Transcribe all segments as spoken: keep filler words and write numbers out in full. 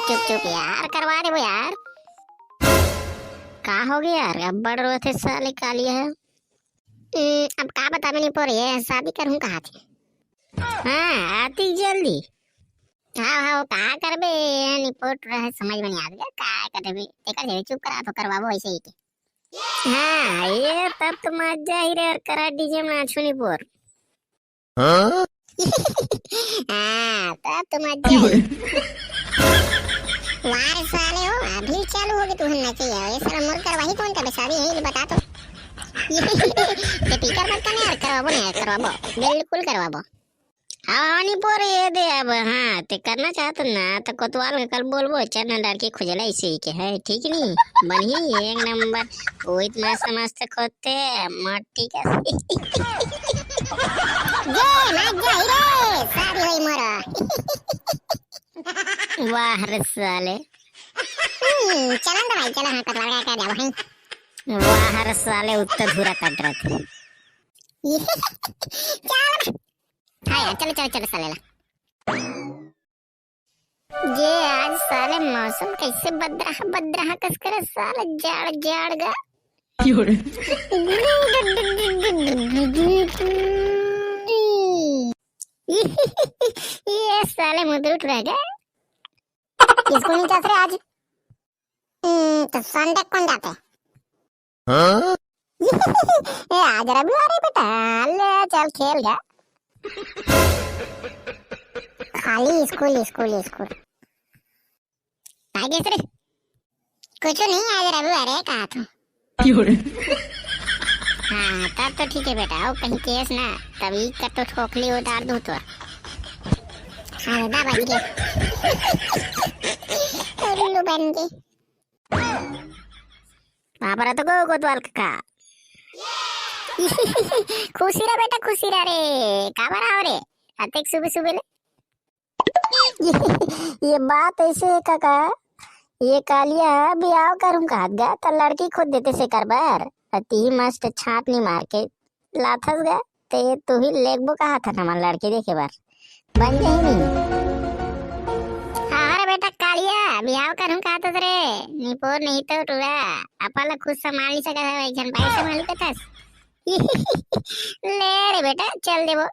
चुप चुप यार, करवा देबो यार। का हो गया यार, अब्बड़ रोथे साले कालिया ह। हम्म, अब का बताबे निपोर, ये शादी करहूं कहा थे। हाँ, आती जल्दी। हाँ हाँ, वो का करबे, ये निपोर रहे, समझ में नहीं आत हे, का करबे, तेकर जरे चुप करा तो करवाबो ऐसे ही के। हाँ, ये तब तो मजा ही रे, अउ करा डीजे में नाचू निपोर। हाँ? हाँ, तब तो मजा ही। वाह रे साले हो, अभी चालू होगे तुहन नचे यार। ये साला मोर करवाही कौन का शादी है, ये बता तो। ते फिकर मत करना यार, करवाबो नहीं यार, करवाबो, बिल्कुल करवाबो। हाँ, हाँ, निपोर ये दे अब, हाँ, ते करना चाहत ना, तो कोतवाल के कल बोलबो, चल ना लड़की खोजला इसे ही के है, ठीक नहीं? बनही एक नंबर, ओइत मस्त मस्त खोते, मट्टी का। ये मत जाई रे, शादी होई मोरा। वाह रे साले। हम्म, चलन तो भाई, चलो, हाँ, कोतवाल का क्या जाओ, हैं? वाह रे साले, उत्तर धूरा कट रहा था। चल। हाँ यार, चलो, चलो, चलो, साले ला। जे आज साले मौसम कैसे बदरा, बदरा कस करे साले, जाड़, जाड़ गा। ये साले मुद्रुट रह गए। इसको नहीं चल रहे आज। हम्म, तो संडे कौन जाते? हाँ? ए, आज रविवार है बेटा, ले चल खेल गा। खाली स्कूल, स्कूल, स्कूल। भागेश रे, कुछ नहीं, आज रविवार है, कहा तू। क्यों रे? हाँ, तब तो ठीक है बेटा, आओ कहीं केस ना, तभी कर तो ठोकली उतार दूँ तो। हाँ, दादा बच गए। उल्लू बन गए। वहाँ पर तो गो कोतवाल का। खुशी रह बेटा, खुशी रह रे। काबर आओ रे? अतेक सुबह सुबह ले। ये बात ऐसे है काका, ये कालिया बियाह करूँ कहत गा, त लड़की खोज देते से कर बर। अति ही मस्त छाट नहीं मार के लाथस गा, ते तू ही लेगबो कहा था हमार लड़की देखे बर। बन जाही नहीं। हाँ रे बेटा कालिया, बियाह करहूं कहत हस रे, निपोर नहीं तो टूरा, अपन ला खुद संभाल नहीं सकत है, एक झन बाई संभालू कहत हस। ले रे बेटा, चल देबो।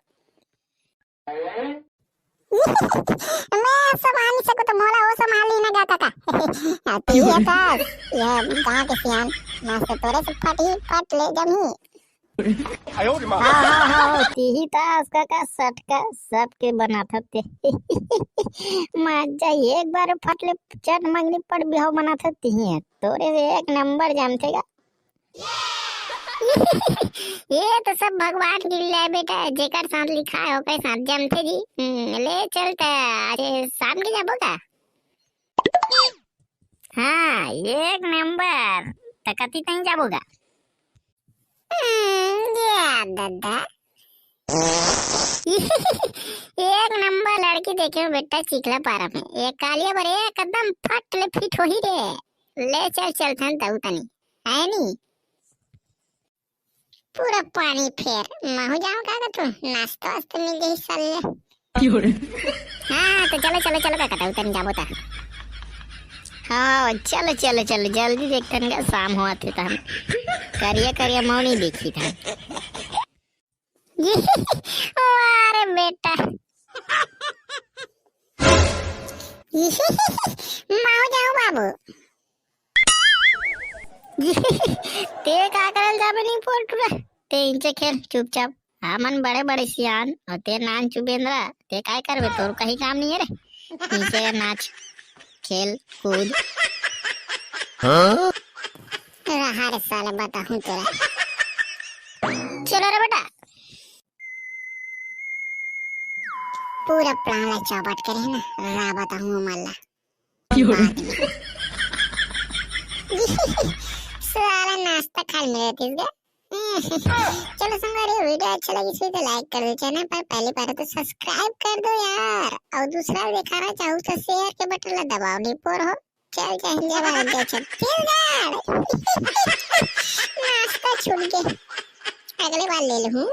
मैं संभाल नहीं सकूं तो मोला वो संभाल लेना गा काका। हाँ, तो ये था, ये गांव के सियान, मस्त तोरे से फटी फट ले जमी। हाँ, हाँ, हाँ, तिही तास काका सटका सबके बनाथस ते। मजा एक बार फट ले चट मंगनी पड़ बिहाव बनाथस तिही है। तोरे से एक नंबर जमथे गा। ये तो सब भगवान की लीला है बेटा, जेकर साथ लिखा है ओकर साथ जमथे जी। हम्म, ले चल त आज शाम के जाबो का? हाँ, एक नंबर। त कति तई जाबो गा? हम्म, या दादा। एक नंबर लड़की देखे हूँ बेटा, चिखला पारा में। एक कालिया बर एकदम फट ले फिट होही रे। ले चल, चलथन तऊ तनी। है नी? पूरा पानी फेर। महू जाऊँ का तू? नाश्ता वास्ता मिल जाही साले। क्यों रे? हाँ, तो चलो, चलो, चलो, का कटा उतन जाबो ता। हाँ, चलो, चलो, चलो, जल्दी देखतन का शाम होवत हे तहन। करिया, करिया मौनी देखी था। वाह रे बेटा। महू जाऊँ बाबू। ते का करल जाबे नहीं पोटुरा? ते इंचे खेल चुपचाप। हमन बड़े बड़े सियान अउ ते नान चुबेंदरा, ते काय करबे? तोर कहीं काम नहीं है रे। इंचे नाच, खेल, कूद। हाँ? रहा रे साले, बताहूँ तेला। चलो रे बेटा। पूरा plan ला चौपट करे ना, रहा बताहूँ मल्ला। साला नाश्ता खा ले मेरे तीस गए। चलो संगवारी, video अच्छा लगी तो like कर दो, channel पर पहली बार तो subscribe कर दो यार, और दूसरा देखाना चाहूँ तो share के button ला दबाओ नहीं पोर हो। चल जय हिंद, जय भारत, जय छत्तीसगढ़। नाश्ता छूट गए, अगले बार ले लूँ।